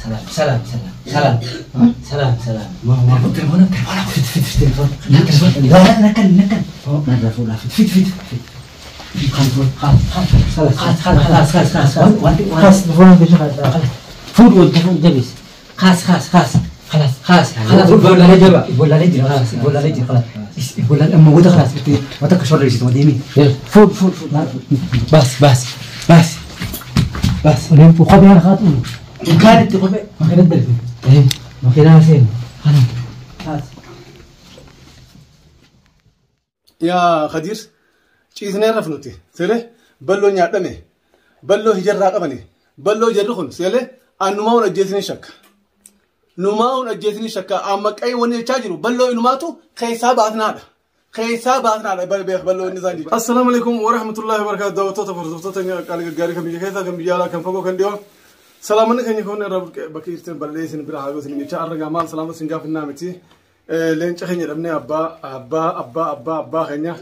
سلام سلام سلام سلام سلام سلام. ما ما تليفون تليفون فت فت فت تليفون تليفون لا لا نكل نكل لا لا فت فت فت فت خلاص خلاص خلاص خلاص خلاص خلاص خلاص تليفون بيجي خلاص فوت والتليفون دبس خلاص خلاص خلاص خلاص خلاص خلاص بقول لي جبا بقول لي خلاص بقول لي خلاص بقول لي اما وده خلاص ما تكشر لي توديني فوت فوت فوت بس بس بس بس وخذ انا خاطر كانت تقول ما كانت بلفي ايه ما كان سين خلاص خلاص. Yaa Khadiir, ciisnee raf nuti sele balloo nyaadhame balloo hijarraa qabani balloo jarri kun sele annumaa hun ajjeesanii shakka numaa hun ajjeesanii shakka amma qayi wanni jechaa jiru balloo inumaatu keessaa baasnaadha keessaa baasnaadha beek balloo inni isaan jechuudha. Assalaamu alaikum wa rahmatullahi wa barakaatu daawwattoota hordoftoota qaalii gaggaarii kan biyya keessaa kan biyya alaa kan fagoo kan dhiyoo salaamanni keenya kun irraa bakka jirtan bal'ee isin bira haa ga'u isin jecha argaa maal salaama isin gaafannaa miti. Leenca keenya dhabnee abbaa abbaa abbaa abbaa abbaa keenya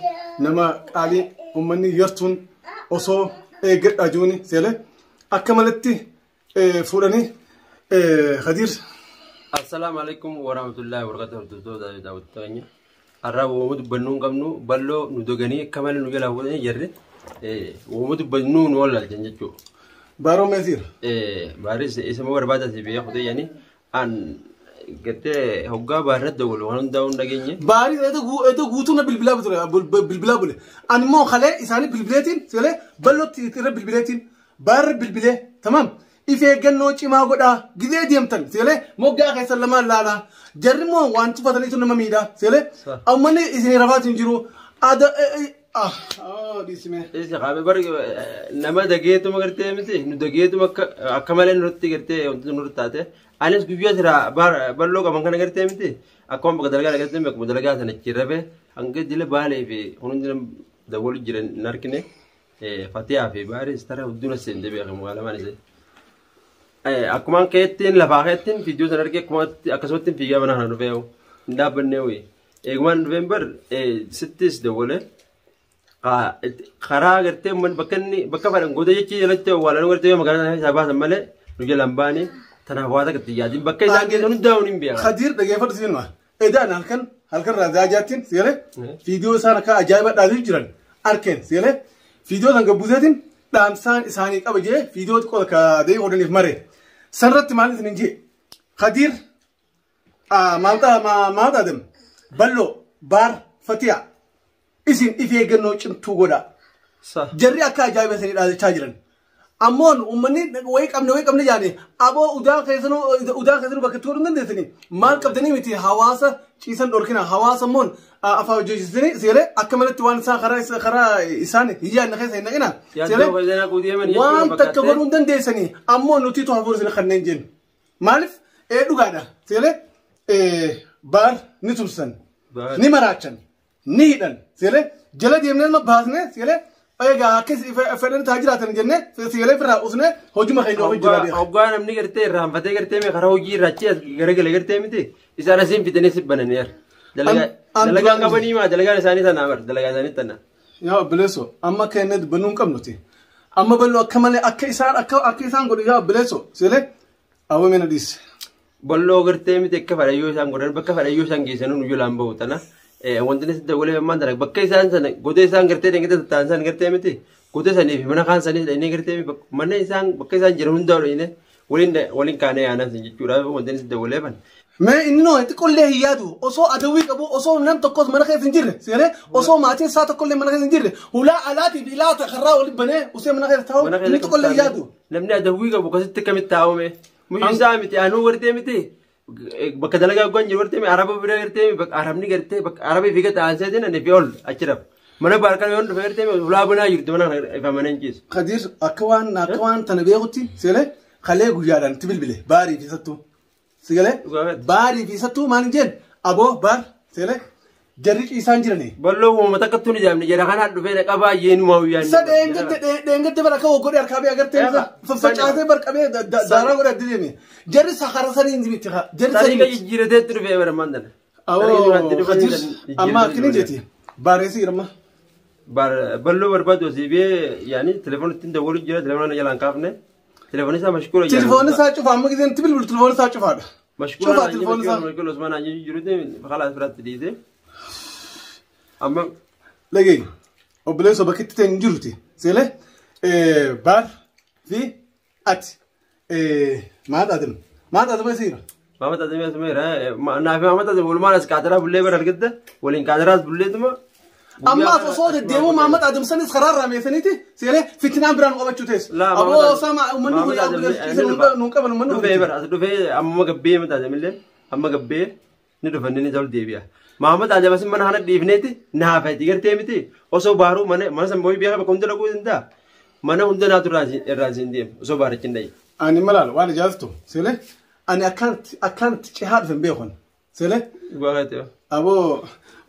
nama qaalii uummanni yartuun osoo eeggadhaa jiruuni seele akka malatti fuudhanii Khadiir. Assalaamu alaikum warahmatullahi wabarakatuh hordoftoota daawwattoota keenya. Har'a uumama dubbannuu hin qabnu balloo nu doganii akka malee nu jalaa fuudhanii jarri uumama dubbannuu nu wallaalchan jechuudha. Baaroo meesiira. Baaris isuma barbaada si biyya kutee yaani an gartee hoggaa baarratti dogolu waan hundaa hin dhageenye. Baaris edo guutuu na bilbilaa ture bilbilaa bule. Ani immoo kalee isaanii bilbileetiin seelee ballootti irra bilbileetiin baarri bilbilee tamam. If eeggannoo cimaa godhaa gizee deemtan seelee moggaa keessan lamaan laalaa jarri immoo waan tuffataniitu nama miidhaa seelee ammanni isin rafaatiin jiru ada dhiisime. Isa qabe bar nama dageetuma gartee miti nu dageetuma akka malee nutti gartee wanti nurra taate anis guyyaa jira balloo qaban kana gartee miti akkuma bakka dalagaa gartee akkuma dalagaa sana achi rafe hanga dila baalee fi hundi dawwalu jiran hin argine Fatiyaa fi Baaris tara hunduna seente beekamu lamaan isee. Akkumaan keettiin lafaa keettiin fiidiyoo sana argee akkasumatti fiigaa mana kana dhufee hin dhaabbannee wayii. Eegumaan dhufeen bar sittis dawwalee karaa gartee bakka inni bakka fadhan goota jechi jalatti awwaalan gartee magaalaa sana keessaa baasan malee nu jalaan baane tanaaf waa takka itti yaadin bakka isaan geessan hundaa'uun hin beekan. Khadiir dhageeffadhu siin maa edaan halkan halkan raajaatiin seelee fiidiyoo isaan akka ajaa'iba dhaabee jiran arkeen seelee fiidiyoo san gabbuuseetiin dhaamsaan isaanii qaba jee fiidiyoo xiqqoo ka deebii hodhaniif mare sanarratti maal isin hin jee Khadiir maal ta'a balloo baar Fatiyaa isin if eeggannoo cimtuu godhaa. Jarri akka ajaa'iba isinii dhaabachaa jiran. Ammoon uummanni wayii qabne jaane aboo udaan keessanuu bakka itti godhuu hin dandeessanii maal qabdanii miti hawaasa ciisan dhorkina hawaasa immoon afaan hojjechiisanii seelee akka malatti waan isaan karaa isaan hin yaadne keessa hin naqina. Waan takka godhuu hin dandeessanii ammoo nuti tu hafuura isin kanneen jennu. Maaliif dhugaadha seelee baar ni tumsan ni maraachan ni hidhan seelee jala deemnee baasnee seelee egaa akkas fedhan taa jiraatan jennee seelee firraa usnee hojuma keenya ofii jira beeka. Hoggaa namni gartee irraanfatee gartee karaa hojii irraa achi garagale gartee miti isaan asiin fidanii si bananiir. Dalagaan qabanii maa dalagaan isaanii tanaa bar dalagaa isaanii tanaa. Yaa obboleessoo amma akka inni dubbannuu hin qabnuti. Amma bal'oo akka malee akka isaan akka isaan godhu yaa obboleessoo seelee awwamee na dhiise. Balloo gartee miti akka fadhayyoo isaan godhan bakka fadhayyoo isaan geessanuu nu jalaan bahu tana. Wanti inni sitti dabalee ammaan tana bakka isaan sana godee isaan gartee dhengete taa'an isaan gartee miti godee sanii fi mana kaan sanii dhaqnee gartee mana isaan bakka isaan jiran hundaa dhaqnee waliin kaanee aanan sin jechuudha wanti inni sitti dabalee ban. Mee inni noo xiqqollee hin yaadu osoo adawwii qabu osoo nam tokkos mana keessa hin jirre seeree osoo maatiin isaa tokkollee mana keessa hin jirre hulaa alaatii fi ilaa karraa waliin banee osoo mana keessa taa'u inni xiqqollee hin yaadu. Namni adawwii qabu akkasitti akkamitti taa'ume mucaan miti anuu gartee miti bakka dalagaa hoggaan jiru gartee araba bira gartee bakka arabni gartee bakka araba fiiga ta'an seetiin ani fi ol achi rafa. Mana baarkan yoon dhufe gartee hulaa banaa jirtu mana ifamanii hin ciisu. Khadiir akka waan tana beekutti seelee kalee guyyaadhaan itti bilbile baarii fi sattuu. Sigalee baarii fi sattuu maal hin jeen aboo baar seelee jarri ciisaan jirani. Balloo uumama takka tuni jaamne jara kanaan dhufee dhaqa baay'ee nu maawiyaan. Isa dheengadde bara akka godhe harkaa bee agartee faffacaasee barqabee daaraa godhe adda deeme. Jarri sakara sanii hin miti. Jarri sanii. Tariika jijjiirateetti dhufee bara maan tana. Awoo Khadiir amma akkini jeeti baareessi jirma. Balloo barbaadu asii bee yaani telefoon ittiin dawwalu jira telefoon jalaan kaafne. Telefoonni isaa mashkuula. Telefoonni isaa cufaa amma giseen bilbilu telefoonni isaa cufaadha. Mashkuula. Cufaa telefoonni isaa. Mashkuula Osmaan Anjii jirutti khalaas biratti dhiise. Amma Lagee obboleessa bakki itti ta'e hin jiruti. Seelee baar fi ati maal taatee maal taatee siira. Maama taatee asmeera naafi maama taatee walumaan as qaataraa bullee bara argatte waliin qaataraas bulleetuma. Amma as osoo deddeemuu maama taatee sanis karaa raameessaniiti seelee fitinaan biraan qabachuu teessu. Aboo sama uummanni kun yaa nuun qaban uummanni kun. Dhufee bara as dhufee amma gabbee mataa taatee amma gabbee ni dhufan ni jala deebi'a. Maama taatee as mana kana dhiifneeti naafeeti gartee miti osoo baaruu mana mana san booyi beekaa bakka hunda dhaquu danda'a. Mana hunda naatu irraa siin deemu osoo baarachi hin dhayin. Ani malaal waan ijaartu seelee ani akkanatti cehaa dhufe hin beekon seelee. Aboo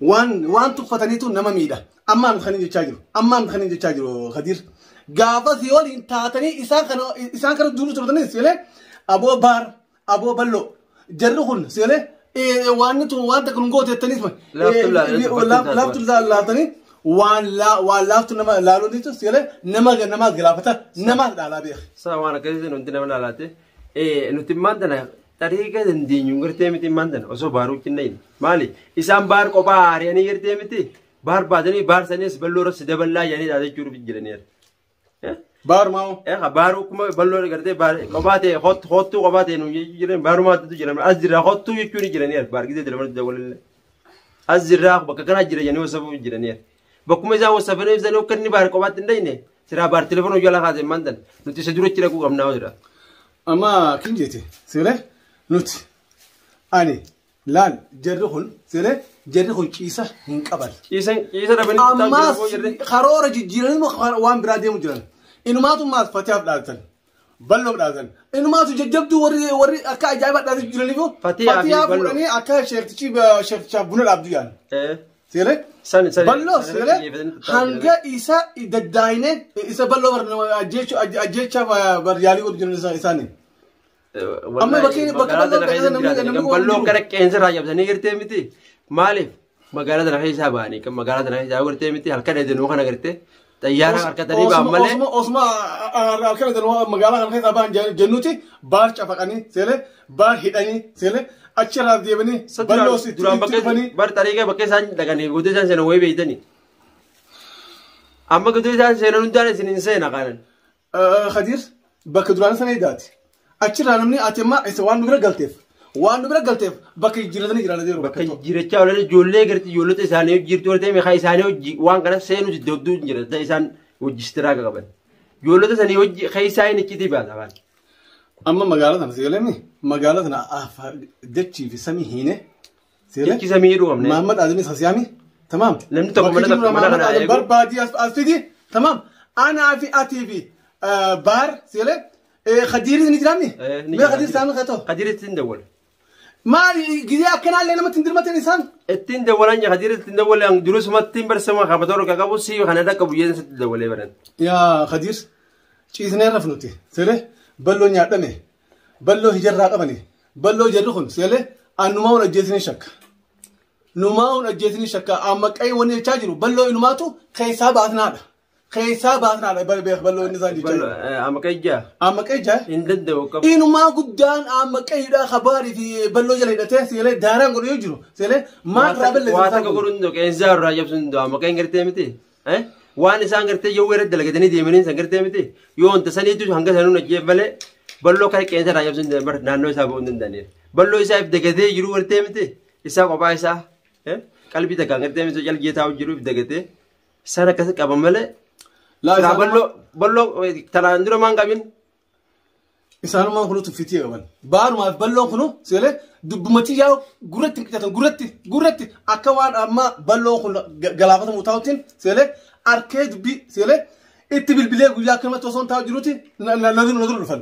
waan tuffataniitu nama miidha. Ammaan kan jechaa jiru. Ammaan kan jechaa jiru Khadiir. Gaafa si waliin taatanii isaan kana duuru turtanii seelee aboo baar aboo bal'oo jarri kun seelee waan tun waan takka nu gooteettaniis laaftu laaftanii waan laaftu nama laaluunitu seelee nama namaas galaafata namaas dhaalaa beeka. Saa waan akkasii nuti nama laalaate nuti maal tana xariiqa dandeenyu gartee miti maal tana osoo baaruu cinnayin maali isaan baar kophaa haari'anii gartee miti baar baatanii baar sanis balloo irratti daballaa jedhanii dhaadachuu jiraniidha. Baar maa? Baaruu kuma balloo gartee baar kophaa ta'e hottuu kophaa ta'e nuyi jiran baarumaa jiran as jira hottuu jechuun jiraniidha baar gisee telefoonii dabalallee as jira bakka kanaa jira jedhanii wasafuu jiraniidha. Bakkuma isaan wasafanii ibsanii akka inni baar kophaatti hin dhayne siraa baar telefoonii jala kaasee maal tana nuti isa dura achi dhaquu qabnaa jira. Amma kin jeete seelee nuti ani laal jarri kun seelee jarri kun ciisa hin qaban. Ciisa dhabanii Ammaas karoora jijjiiranii waan biraa deemu jiran. Inumaatu maas fatihaaf dhaabatan. Balloof dhaabatan. Inumaatu jajjabduu warri akka ajaa'ibaa dhaabatu jiraniif fatihaa fuudhanii akka sheektichaaf buna dhaabdu yaala. Seelee balloo seelee hanga isa daddaayinee isa balloo ajjeechaaf yaalii godhu jiran isaanii. Amma bakka balloo gara qeensa irraa jabsanii gartee miti maaliif magaalaa tana keessaa ba'anii magaalaa tana keessaa gartee miti halkan eedanuu kana gartee xayyaara harkatanii ba'an malee. Osuma halkan eedanuu magaalaa kana keessaa ba'an jennuti baar cafaqanii seelee baar hidhanii seelee achirraa deemanii balloo itti dhufanii. Bar xariiqa bakka isaan dhaqanii guutuu isaan seenan wayii beeytanii. Amma guutuu isaan seenan hundaan isin hin seena qaanan. Khadiir bakka duraan sana eegaati. Achirraa namni ati amma isa waan nu bira galteef bakka jijjiiratanii jiran adeemu. Bakka jijjiirachaa oolan ijoollee garti ijoollota isaanii hojjiirtu warra ta'e meeqa isaanii hojii waan kana seenu jidduu hin jira isaan hojjistiraa qaban. Ijoollota sanii hojii keessaa inni itti baata waan. Amma magaalaa tana seelee magaalaa tana dachii fi samii hiine. Dachii samii hidhuu qabne. Mahammad Azimis Hasiyaami. Tamaam. Namni tokko mana tokko mana kana eegu. Barbaadii as fidi. Tamaam. Anaa fi atii fi baar seelee. Khadiiris ni jiraanni? Mee Khadiir isaanii haa ta'u? Khadiiris ittiin dawwala. Maali gizee akkanaa illee namatti hin dirmatin isaan? Ittiin dawwalan yaa Khadiiris ittiin dawwalan durusumatti hin barsiifamu qabatoora qabu si kana dhaqa buyyeen sitti dawwalee baran. Yaa Khadiir ciisnee raf nuti seelee balloo nyaadhame balloo hijarraa qabani balloo jarri kun seelee annumaa hun ajjeesanii shakka. Numaa hun ajjeesanii shakka amma qayyi wanni jechaa jiru balloo inumaatu keessaa baasnaadha. Keessaa baasnaadha balloo inni isaan jechaa jiru. Amma qayyaa. Amma qayyaa. Hin danda'u qabu. Inumaa guddaan amma qayyiidha kabaarii fi balloo jala hidhatee seelee daaraan godhu yoo jiru seelee maal irraa balleessu. Waa takka godhu hin danda'u qeensaa irraa jabsuu hin danda'u amma qayyin gartee miti. Waan isaan gartee yoo weerra dalagatanii deemanii san gartee miti yoo wanta saniitu hanga sanuun ajjeef malee balloo kana qeensa irraa jabsuu hin danda'an naannoo isaa ba'uu hin danda'aniif. Balloo isaa if dagatee jiru gartee miti isaa kophaa isaa qalbii takkaan gartee miti jalgee taa'u jiru if dagatee isaan akkasi qaban malee. Balloo balloo tanaan dura maan qabin. Isaanumaan kunuutu fitii qaban. Baarumaaf balloon kunu seelee dubbumatti yaa gurratti hin qicatan gurratti akka waan amma balloon kun galaafatamu taa'utiin seelee arkee dubbii seelee itti bilbilee guyyaa akkanumatti osoo hin taa'u jiruuti na dura dhufan.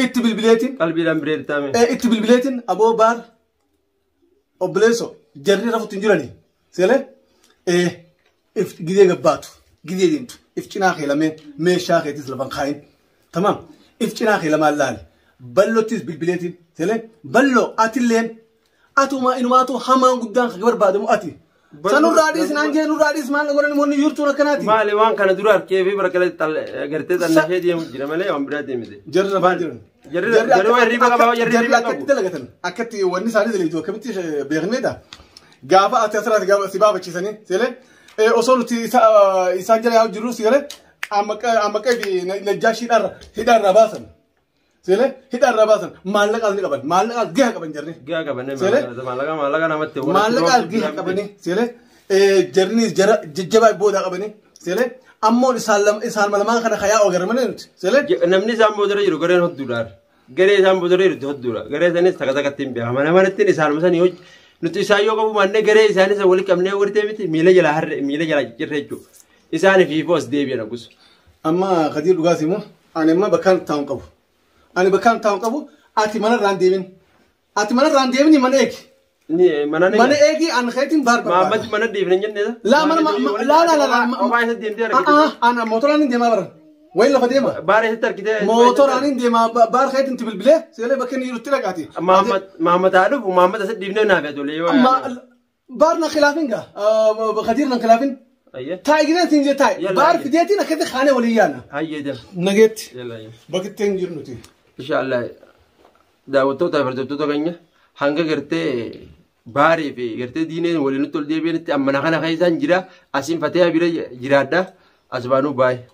Itti bilbileetiin. Qalbiidhaan biree taa'ame. Itti bilbileetiin aboo baar obboleesso jarri rafutti hin jirani seelee gidee gabbaatu gidee deemtu if cinaa kee lameen meeshaa keetis lafan kaayin tamaam. If cinaa kee lamaan laale ballottis bilbileetiin seelee balloo atilleen atuma inumaatu hamaan guddaan kan barbaadamu ati Sanurraa dhiis naan jee nurraa dhiis maal godhan immoo yurtuun akkanaati. Maali waan kana dura harkee fi bakka gartee xannashee deemu jira malee waan biraa deemite. Jarri lafaan jiran. Jarri waan hirriba qaba jarri Jarri hirriba akkatti qabu. dalagatan akkatti wanni isaanii dalagu akkamitti beekneedha. Gaafa ati asirratti gaafa si baafachiisanii seelee osoo nuti isaan jala yaa'u jirru si galee ammaqqee fi najjaashii hidhaarraa baasan. Seelee hidhaarraa baasan maallaqaas ni qaban maallaqaas gaha qaban jarri. Gahaa qaban Seelee? Maallaqa maallaqa namatti Maallaqaas gaha qabanii seelee jarri jara jajjabaa boodaa qabanii seelee ammoo isaan lamaan kana kayaa ogarmanii nuti seelee. Namni isaan boodara jiru gareen hodduudhaan. Garee isaan boodara jiru hodduudha. Garee isanis takka takkatti hin beekamu. Mana manatti isaan sanii hojii nuti isaan yoo qabu mannee garee isaanii isa walitti qabnee wartee miti miila jala harre miila jala ciccirre jechuudha. Isaan fi as deebi'an agus. Amma Khadiir dhugaas immoo ani amma bakkaan taa'u qabu. Ani bakkaan taa'u qabu ati mana irraan deemin. Ati mana irraan deemin mana eegi. Mana Mana eegi ani keetiin baar barbaada. Maamad mana deebine hin jenne. Laa mana laa laa laa Kophaa isa deemtee argite. Ana mootoraan hin deemaa baran. Wayi lafa deema. Baara isatti argite. Mootoraan hin deemaa baar keetiin bilbilee seelee bakka inni jirutti dhaqaati. Maamad Maamad haa dhufu Maamad asitti dhiifnee naaf haa tole yoo. Baar na khilaafin gaa Khadiir na khilaafin. Ayyee. Taa'i gideetiin siin jee taa'i. Yalla, Baar ayyee. fideetiin akkatti kaanee walii yaana. Hayyee deem. Nageetti. Yalla ayyee. Bakki itti hin jiru nuti. Inshallah daawwattoota fi hordoftoota keenya hanga gartee baarii fi gartee diineen waliin nutti ol deebi'anitti amma na kana keessaan jira asiin fatee bira jiraadha as baanuu baay'ee.